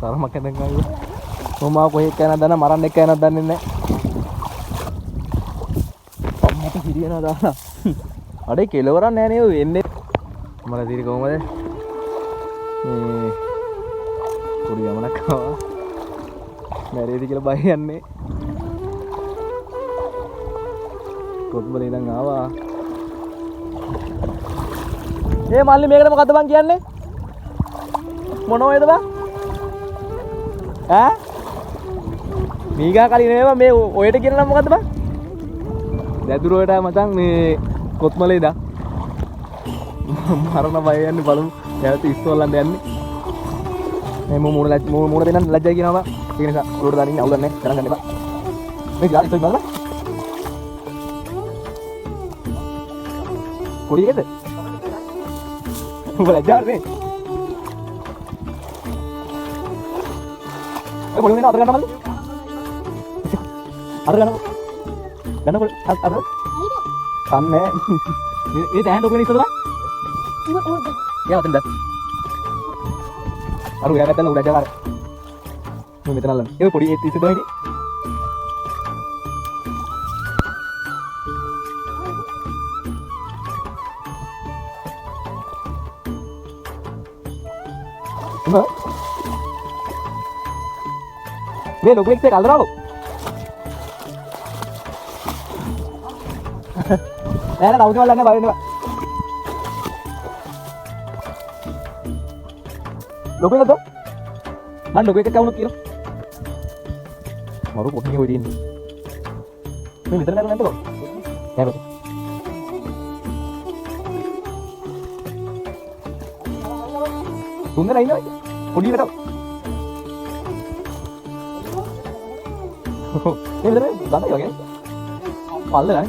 තරමක් ඇඳන් ආවා. මම ආව කොහෙ එක්ක යනවද දන්නේ, මරන්න එක්ක යනවද දන්නේ නැහැ. අම්මට හිරියනවා දාලා. අඩේ කෙලවරක් නෑ නේ ඔය එන්නේ. මල තීරි කොහමද? මේ පොඩි ගමනක් ආවා. මැරෙයිද කියලා බය යන්නේ. කොත්මලේ ඉඳන් ආවා. ඒ මල්ලි මේකට මොකද්ද බං කියන්නේ? මොන ඔයද බං? ඈ? මීගා කලින් නෙමෙයි බං මේ ඔයට කියන නම මොකද්ද බං? දැදුර ඔයට මචං මේ කොත්මලේ ඉඳන් මරණ බය යන්නේ බලමු. නැවත ඉස්සොල්ලන්න යන්නේ. මේ මූ මූණ ලැජ් මූ මූණ දෙන්න ලැජ්ජයි කියනවා බං. ඒක නිසා ඔලුවට දාන්න ඉන්නේ අවුලක් නැහැ. ගණන් ගන්න එපා. මේ ගාඩි ඉස්සොයි බලන්න. පොඩි එකද? උඹ ලැජ්ජාවට නේ. ඔය පොඩි වෙන අතර ගන්න මල්ලි. අර ගන්න. ගන්න පොඩි අර. කන්නේ. මේ තැහෙන් ටොප් වෙන ඉස්සද බං? යා ඔතෙන්ද. අර උයා පැත්තල උඩ ජාවර. මේ මෙතන අල්ලන්න. ඒ පොඩි ඒ ඉස්සද හිටියේ. උඹ මේ ලොකු එක්ක අල්ලනවලු. නෑ නෑ තවුසේ වල්ලන්නේ බය වෙන්න එපා. ලොකු එකද? මං ලොකු එකක් කවුනොත් කියලා. මරු පොඩි ඔය තියෙන්නේ. මේ මෙතන නේද නැද්ද? නෑ බෑ. තුන් දෙනා ඉන්නවා. පොඩි එකට. මේ මෙතන ගඳයි වගේ. පල්ල නෑ.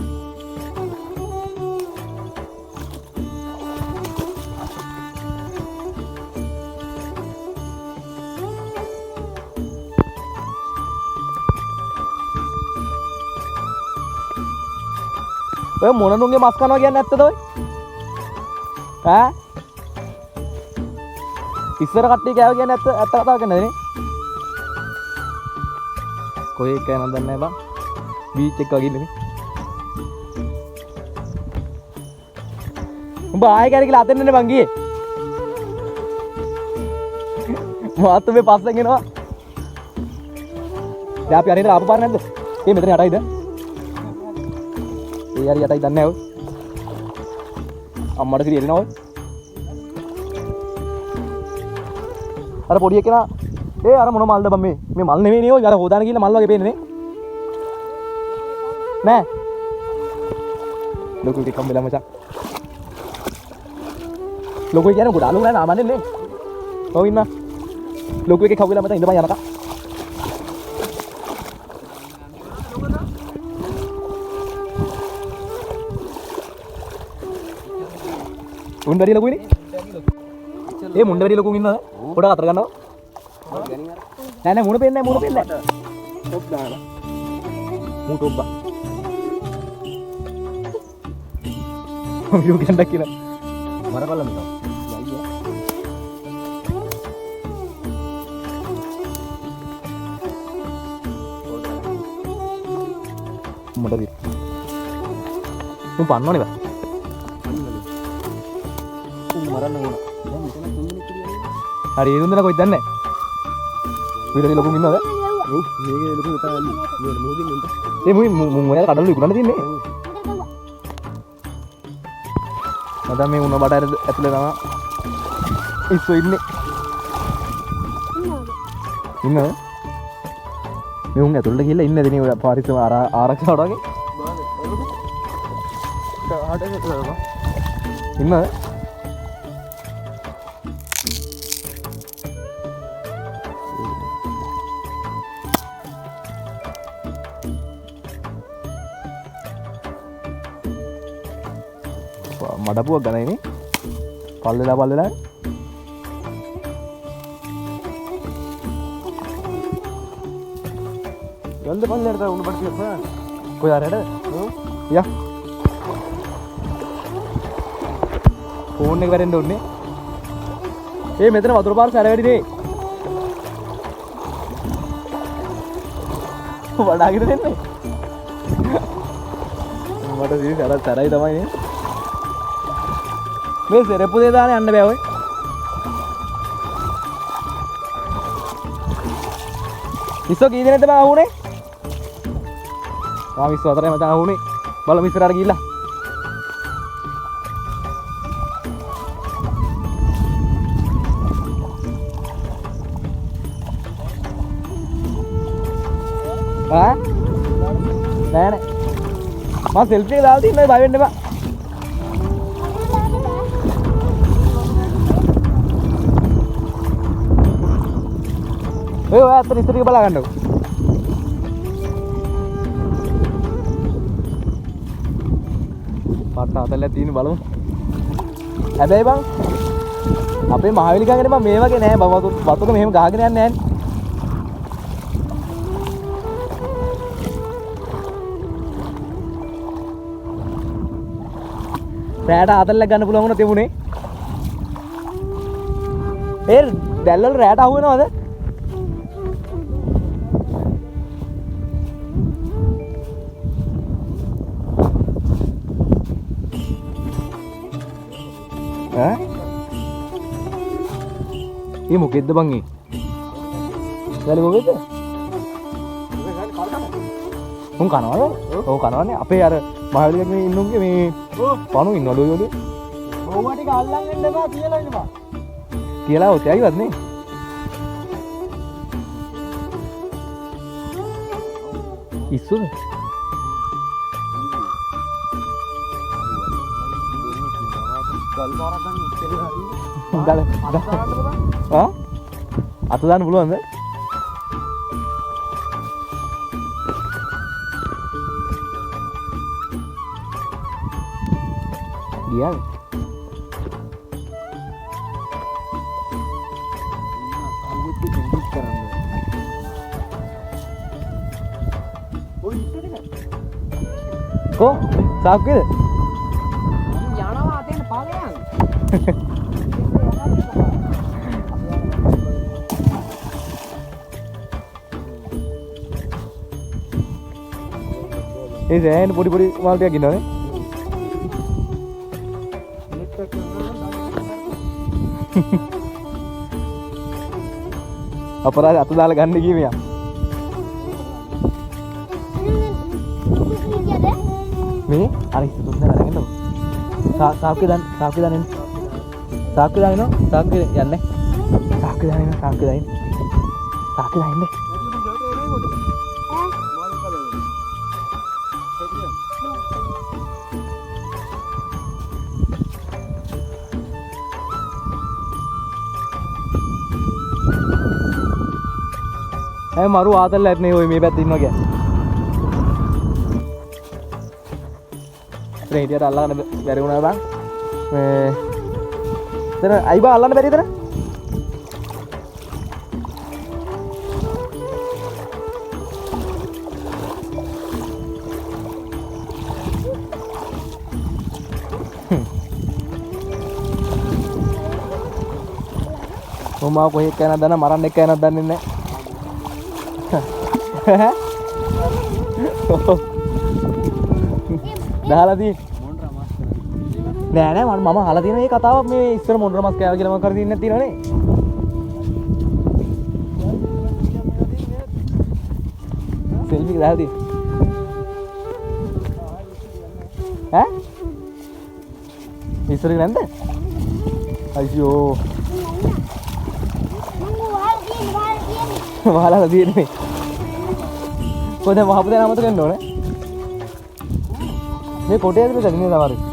ඔය මොන නුන්ගේ මස් කනවා කියන්නේ ඇත්තද ඔය? ඈ? ඉස්සර කට්ටිය කෑව කියන්නේ ඇත්ත ඇත්ත කතාවක් නේද නේ? කොහේ එක්ක යනවද දන්නේ නැහැ බං. බීච් එක වගේ ඉන්නේ නේ. උඹ ආයෙ කැරකිලා අතෙන් නේ බං ගියේ. මාත් මේ පස්සෙන් එනවා. දැන් අපි අර ඉඳලා ආපු පාර නැද්ද? ඒ මෙතන යටයිද? ඒ හරි යටයි දන්නේ නැහැ ඔය. අම්මට සිරි එනවා ඔය. අර පොඩි එකනා ඒ අර මොන මල්ද බං මේ? මේ මල් නෙමෙයි නේ ඔය අර හොදාන ගිහලා මල් වගේ පේන්නේ නේ. නෑ. ලොකු එකක් හම්බෙලා මචං. ලොකු කියන්නේ ගොඩාක් ලොකු නෑ සාමාන්‍යයෙන් නේ. ඔව් ඉන්න. ලොකු එකෙක් හම්බෙලා මචං ඉඳපන් යනකම්. උන් වැඩි ලොකුයිනේ. ඒ මුණ්ඩ වැඩි ලොකුන් ඉන්නවද? පොඩක් අතර ගන්නව. නෑ නෑ මුණ පේන්නේ නෑ මුණ පේන්නේ නෑ. ටොප් දාලා. මූ ටොප් බා. මම ගන්නක් කියලා. මරපල්ලා මෙතන. යයියා. මට දි. උන් පන්නවනේ බා. උන් මරන්න ඕන. දැන් මෙතන තුන් දෙනෙක් ඉන්නේ. හරි ඒ තුන් දෙනා කොයිද දන්නේ නෑ. ඊට ලොකුන් ඉන්නවද? ඔව් මේකේ ලොකු මෙතන යන්නේ. මේ මොහොතින් උන්ට. ඒ මුයි මුන් ඔයාලා කඩවල විකුණන්න තියන්නේ. මචං මේ උණ බඩ ඇතුලේ තමයි ඉස්සෝ ඉන්නේ. ඉන්නවද? මේ උන් ඇතුළට ගිහලා ඉන්නේ නැද නේ ඔය පාරිසම ආරක්ෂාවට වගේ? ඉන්නවද? මඩපුවක් ගණයිනේ. පල් වෙලා පල් වෙලා. යන්න පල්ලයට තව උණු බඩ ටිකක් හොයන්න. කොයි ආරයට? ඔව්. යා. ෆෝන් එක වැරෙන්න ඕනේ. ඒ මෙතන වතුර පාර සැර වැඩි නේ. වඩාගෙන දෙන්නේ. මට සිරි සැර සැරයි තමයි නේ. මේ සෙරප්පු දෙය දාන යන්න බෑ ඔය. ඉස්සෝ කී දෙනෙක්ද බං අහුනේ? ආ 24යි මචං අහුනේ. බලමු ඉස්සරහට ගිහිල්ලා. ඈ නෑ නෑ මං සෙල්ෆි එක දාලා තින්නේ බය වෙන්න එපා. ඔය ඔය අතන ඉස්සර ටික බලා ගන්නකෝ. පට්ට හතලක් තියෙන බලමු. හැබැයි බං අපේ මහවැලි ගඟනේ බං මේ වගේ නෑ බං වතුර මෙහෙම ගහගෙන යන්නේ නෑනේ. රෑට හතලක් ගන්න පුළුවන් වුණා තිබුණේ. ඒ දැල් වල රෑට අහු වෙනවද? ඈ? ඒ මොකෙද්ද බං ඒ? දැලි මොකෙද්ද? උන් කනවද? ඔව් කනවනේ. අපේ අර මහවැලි ගඟේ ඉන්නුන්ගේ මේ පණු ඉන්නවලු ඔය ඔලුවේ. බොව්වා ටික අල්ලන් එන්න එපා කියලා ඉන්නවා. කියලා ඔය තෑගිවත් නේ. ඉස්සුද? ගල් පාරක් ගන්න ඉස්සෙල්ල හරි. ගල ආ අත දාන්න පුළුවන්ද? ගියාද? කො සාක්කුවේද? යනවා අතෙන් ඵලයන්. ඒ සෑහෙන පොඩි පොඩි මාල් ටිකක් ඉන්නවනේ. අපරාධ අත දාලා ගන්න ගියේ මෙයා. මේ අර ඉස්ස තුන් දෙනා අරගෙන එන්නකෝ. සාක්කුවේ දාන්න සාක්කුවේ දාන්න එන්න. සාක්කුවේ දාන්න එනවා. සාක්කුවේ යන්නේ. සාක්කුවේ දාන්න එනවා. සාක්කුවේ දාන්න. සාක්කුවේ දාන්න එන්න. ඇයි මරු ආතල් ඇත් නේ ඔය මේ පැත්තේ ඉන්නවා කියන්නේ. ඉතින් හිටියට අල්ලගන්න බැරි වුණා බං. මේ එතන අයි බං අල්ලන්න බැරි එතන? මොමාව කොහෙ එක්ක යනවද දන්නේ මරන්න එක්ක යනවද දන්නේ නැහැ. දාලා තියෙන්නේ. නෑ නෑ මම අහලා තියෙන මේ කතාව මේ ඉස්සර මොන්ඩර මස් කෑවා කියලා මම කර දින්නක් තියෙනවනේ. සෙල්ෆි එක දාලා තියෙන්නේ. ඈ? ඉස්සර නැන්ද? අයියෝ. වහලා තියෙන්නේ. කොහෙන්ද වහපු දේ අමතක වෙන්න ඕනේ. මේ කොටේ ඇතුලේ දැන් නේ සමහරවිට.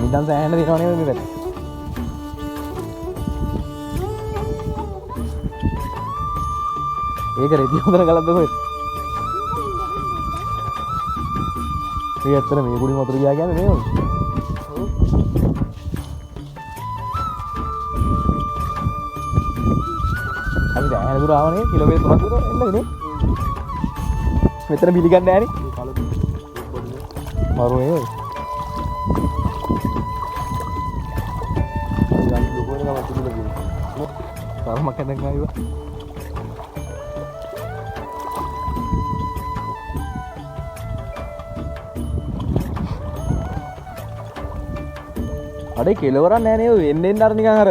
නිදන් සෑහෙන දිනවනේ මේ පැත්තේ. ඒක රෙදි හොදන ගලක්ද කොහෙද? මේ ඇත්තට මේ කුඩි වතුර ගියා කියන්නේ නේ ඔය. අපි දැන් දුර ආවනේ කිලෝමීටර් 3ක් විතර එන්නද නේ? මෙතන පිළිගන්නේ නෑනේ. මරු නේ ඔය. තරමක් ඇඳන් ආවා. අඩේ කෙලවරක් නෑ නේ ඔය එන්න එන්න අර නිකන් අර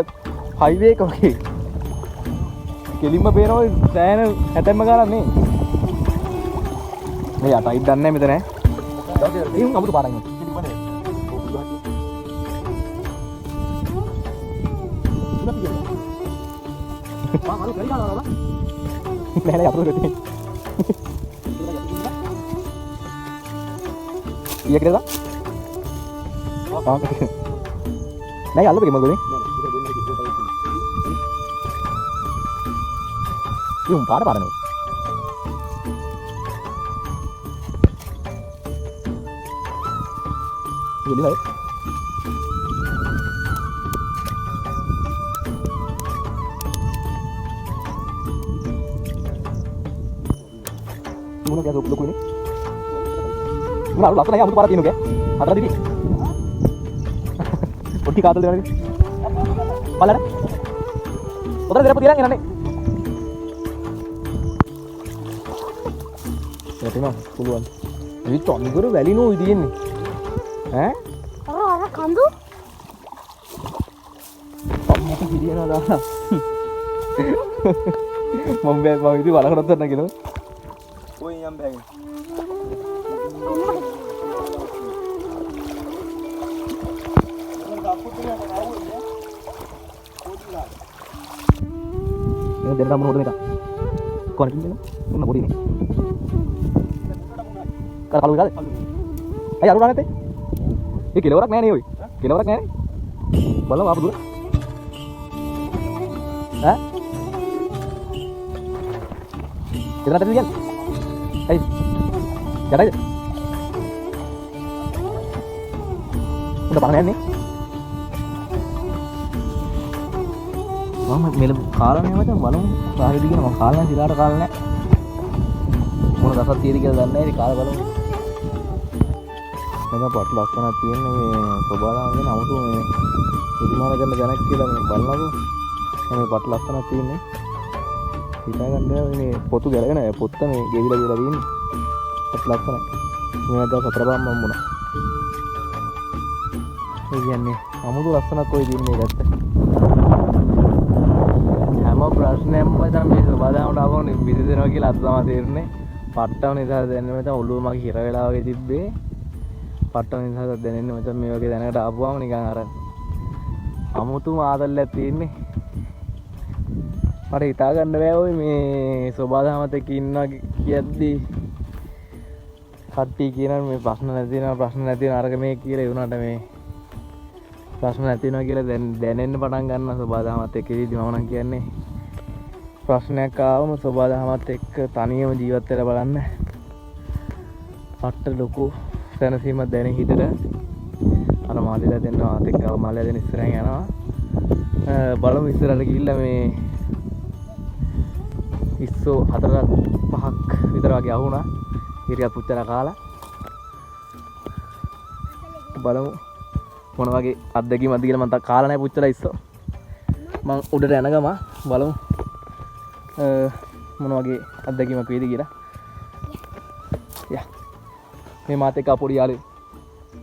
හයිවේ එක වගේ. කෙලින්ම පේනවා සෑහෙන හැතැම්ම ගානක් නේ. මේ යටයි දන්නේ නෑ මෙතන ඈ. ඒ උන් අමුතු පාරක් නේ. නෑ නෑ අපුරු රටේ. ඊය කියලා ආ නෑ අල්ලපෙ මගුලේ. ඒ උන් පාර පාරනේ. ඉතින් මොන ගෑ ලොකුනේ මොන අර ලස්සනයි අමුතු පාර තියෙනු ගෑ හතර දිවි පොඩි කාතල් දෙනවා බලන්න ඔතන දෙරපු තියන් එනන්නේ වැටෙනවා පුළුවන් මේ තොන්ගර වැලි නෝ තියෙන්නේ ඈ අර අර කඳු අම්මට හිරියනවා දාලා මම බෑ මම ඉතින් බලකටත් කරන්න කියලා ඔය යම් බෑගෙන. මේ දෙන්න මොනවද මේක කොහොමද කියන්නේ මොන පොඩි නේ කර කළු ගාද අය අරුණා නැත්තේ ඒ කෙලවරක් නෑ නේ ඔය කෙලවරක් නෑ නේ බලමු ආපු දුර ඈ එතන නැත්තේ කියන්නේ ඇයි යටයිද උඹ බලන්න යන්නේ මම මෙල කාලා නෑ මචං බලමු කාලෙද කියලා මම කාලා නෑ සිරාට කාලා නෑ මොන රසක් තියෙද කියලා දන්නේ නෑ ඉතින් කාලා බලමු මචං පටු ලස්සනක් තියෙන්නේ මේ සෝබාදාම කියන අමුතු මේ නිර්මාණ කරන තැනක් කියලා මේ බලනකො මේ පටු ලස්සනක් තියෙන්නේ හිතා ගන්න බෑ මේ පොතු ගැලගෙන පොත්ත මේ ගෙවිලා ගෙවිලා තියෙන්නේ පටු ලස්සනයි මේ වගේ සතර පහක් මම වුණා ඒ කියන්නේ අමුතු ලස්සනක් ඔය තියෙන්නේ මේක ඇත්ත හැම ප්‍රශ්නයක්ම මචං මේ සෝබාදාමට ආවම විසඳනවා කියලා අද තමයි තේරුනේ. පට්ටම නිසා දැනෙන්නේ මචං ඔළුව මගේ හිර වෙලා වගේ තිබ්බේ. පට්ටම නිසා දැනෙන්නේ මචං මේ වගේ දැනකට ආපුවාම නිකන් අර අමුතුම ආතල්ලයක් තියෙන්නේ. මට හිතා ගන්න බෑ ඔය මේ සෝබාදාමත් එක්ක ඉන්නවා කියද්දි කට්ටිය කියනවා මේ ප්‍රශ්න නැති වෙනවා ප්‍රශ්න නැති වෙනවා අරක මේ කියලා ඒ වුණාට මේ ප්‍රශ්න නැති වෙනවා කියලා දැනෙන්න පටන් ගන්නවා සෝබාදාමත් එක්ක ඉඳිද්දි මම නම් කියන්නේ ප්‍රශ්නයක් ආවම සෝබාදාමත් එක්ක තනියම ජීවත් වෙලා බලන්න පට්ට ලොකු සැනසීමක් දැනෙන හිතට අර මාළිලා දෙන්න ආත් එක්ක ආව මාළිලා දෙන්න ඉස්සරහින් යනවා බලමු ඉස්සරහට ගිහිල්ලා මේ ඉස්සෝ හතරක් පහක් විතර වගේ අහුණා ඉරියක් පුච්චලා කාලා බලමු මොන වගේ අත්දැකීමක්ද කියලා මං තා කාලා නැහැ පුච්චලා ඉස්සෝ මං උඩට යන ගම බලමු මොන වගේ අත්දැකීමක් වේද කියලා යා මේ මාත් එක්ක පොඩි යාළුවෙක්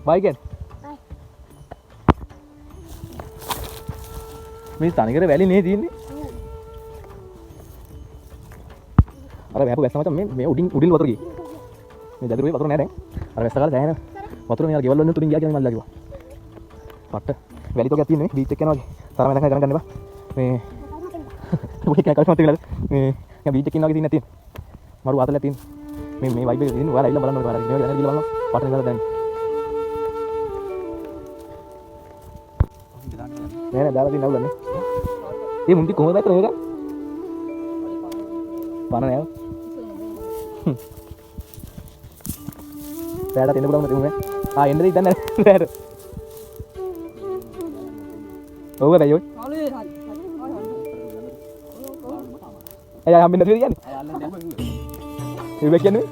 බයි කියන්නේ බයි. මේ තනිකර වැලි නේ තියෙන්නේ අර වැහපු වැස්ස මචං මේ මේ උඩින් උඩින් වතුර ගියේ මේ දදුරුවේ වතුර නෑ දැන් අර වැස්ස කාලේ සෑහෙන වතුර මේ අර ගෙවල් වලින් තුලින් ගියා කියලා මල්ලා කිව්වා පට්ට වැලි තෝගයක් තියෙන්නේ මේ බීච් එක යනවා වගේ තරම වෙනකන් ගණන් ගන්න එපා මේ පොඩි කෙනෙක් කල්පනා කරලා මේ නිකන් බීච් එකේ ඉන්නා වගේ තියෙන තියෙන මරු ආතලයක් තියෙන මේ මේ වයිබ් එක තියෙන ඔයාලා ඇවිල්ලා බලන්න ඕනේ ඔයාලා මේ වගේ දැනගෙන ගිහලා බලන්න පට්ට නිකන් දැන් නෑ නෑ දාලා තියෙන අවුලක් නේ ඒ මුන්ටි කොහොමද දැක්කේ මේක බන නෑ රෑට එන්න පුළුවන් මත මුනේ ආ එන්න දෙයි දන්නේ නෑ රෑට ඔව් හැබැයි ඔය ඇයි ආ හම්බෙන්නේ නැතිද කියන්නේ ඒ වෙක් කියන්නේ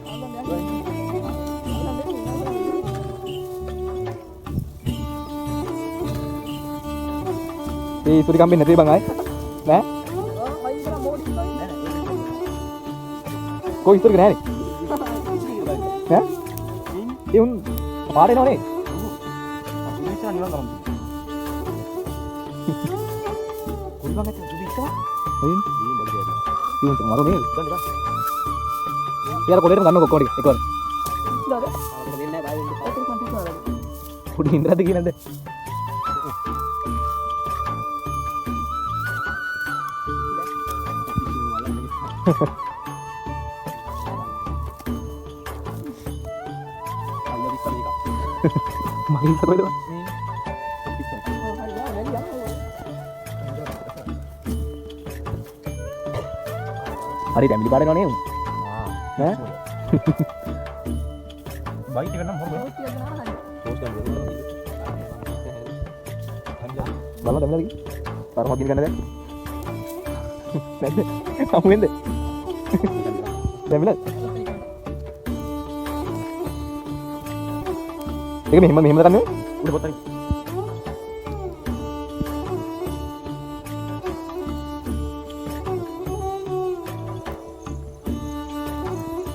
ඒ ඉතුරු හම්බෙන්නේ නැති බං ආයේ නෑ කොයි ඉස්සර නෑනේ. ඈ? ඒ උන් පාර එනවනේ. අපි ඉස්සර නිවන් ගමන්. කොයි බං ඇත්තට සුදු ඉස්සර? හරිනේ. මේ බඩ ගෑන. ඒ උන් මරු නේද? ගන්න බං. යාර කොලේටම ගන්න ඔක්කොම ටික එකවර. පොඩි ඉන්ද්‍රාද කියනද? අයියා විස්සර එක. මගේ ඉස්සර කොහෙද බං? ඉස්සර. හරි දැන් මිලි පාර එනවනේ උන්. ආ. ඈ? බයිට් එක නම් හොර බෑ. ටෝස් ගන්න. බලන්න දැන් මිලි පාර මොකක්ද ගන්න දැන්? නැද්ද? හමු වෙන්ද? දැන් මිලි ඒක මෙහෙම මෙහෙම කරන්නේ උඩ පොතයි.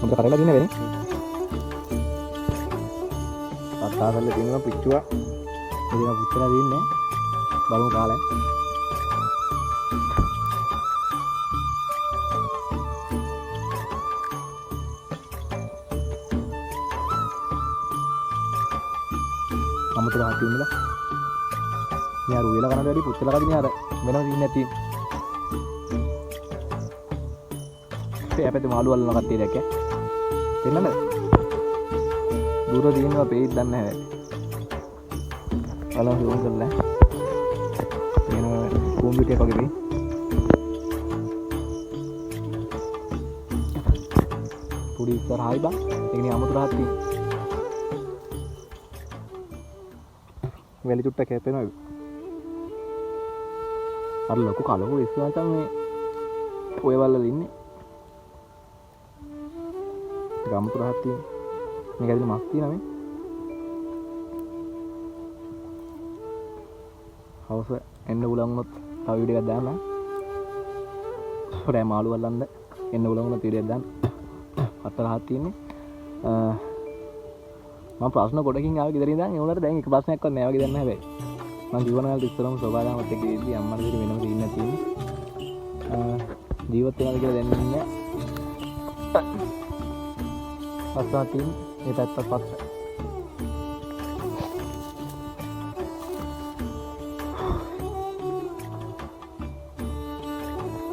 හොඳ කරලා දින වෙන්නේ. අත්තා කරලා තියෙනවා පිච්චුවා. ඉතින් පුච්චලා දින්නේ. බලමු කාලේ. අමුතු රහක් තියෙනද? මේ අර උයලා කනට වැඩි පුච්චලා කදිනේ අර වෙනම සීන් එකක් තියෙන. ඒ පැත්තේ මාළු අල්ලන කට්ටිය දැක්කේ. පෙන්නන්නද? දුර තියෙනවා පේයිද දන්නේ නැහැ. බලමු සූම් කරලා. තියෙනවා කම්පියුටර් එකක් වගේ පේයි. පොඩි ඉස්සරහයි බං. ඒ කියන්නේ අමුතු රහක් තියෙන. වැලි චුට්ටක් හැපෙනවා. අර ලොකු කලකො ඉස්සු මචං මේ ඔය වල ඉන්නේ. ඒක අමුතු රහක් තියෙන. මේක ඇතුලේ මස් තියෙනවා මේ. හවස එන්න පුළුවන් වුණොත් තව වීඩියෝ එකක් දාන්න. රෑ මාළු අල්ලන්න එන්න පුළුවන් වුණොත් වීඩියෝ එකක් දාන්න. අත රහක් තියෙන්නේ. මම ප්‍රශ්න ගොඩකින් ආවේ ගෙදර ඉඳන්. ඒ වුණාට දැන් එක ප්‍රශ්නයක්වත් නෑ වගේ දැන් හැබැයි. මං කිව්වන කාලේ ඉස්සරම සෝබාදාමත් එක්ක ඉද්දි අම්මට දෙන වෙනම සීන් එකක් තියෙන්නේ. ජීවත් වෙනවද කියලා දැනෙන්නේ නෑ. පස්සක් තියෙන්නේ. මේ පැත්තත් පස්ස.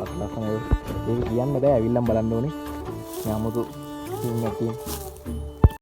අත් ලස්සන ඒක. ඒක කියන්න බෑ, ඇවිල්ලම් බලන්න ඕනේ. මේ අමුතු සීන් එකක් තියෙන්නේ.